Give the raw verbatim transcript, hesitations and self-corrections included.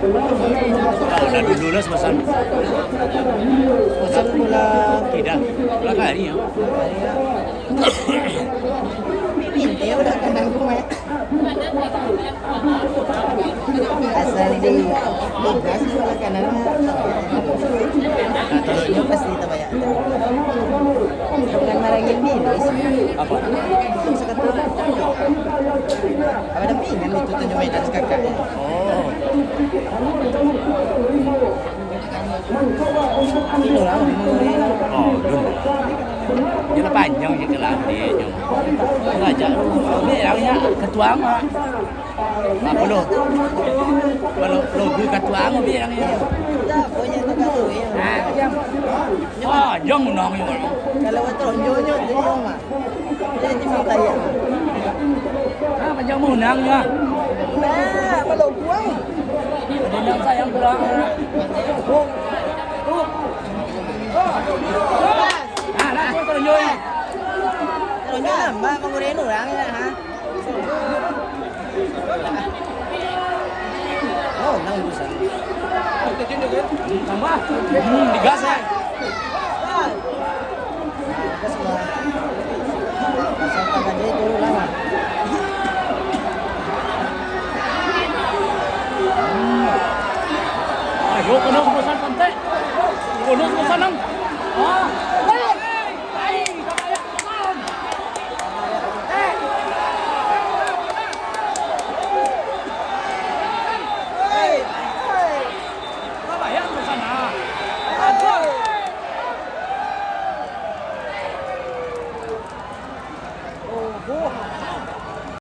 Lah dulu lah sepasan. Pasang bola. Tidak. Bola kari ya. Pintai udah kandang ku, Mak. Asal di bebas bola kanan, Mak. Nah, kalau ini pasti tabanyak. Bukan marangin diri sih. Apa? Sakata. Apa dah pingan itu tunjuk mainan kakak. Oh. Oh, dulu. Dia lah panjang je kelah dia nyo. Raja. Bilang ya ketua mah. Apa lo? Kalau logo ketua mah bilang ya. Ah, diam. Panjang menang ya. Kalau betul, nyo, nyo, nyo, mah. Ah, panjang menang ya. Nah, kalau buang. Ada yang sayang pulang. Ah, nah, aku terunjuk. Terunjuk lah, Mbak, manguraian urang ya, ha? Oh, nang bisa. Tambah. Hmm, digas ya. Ayo, kono kubusan pantai. Kono kubusan nang. Ah.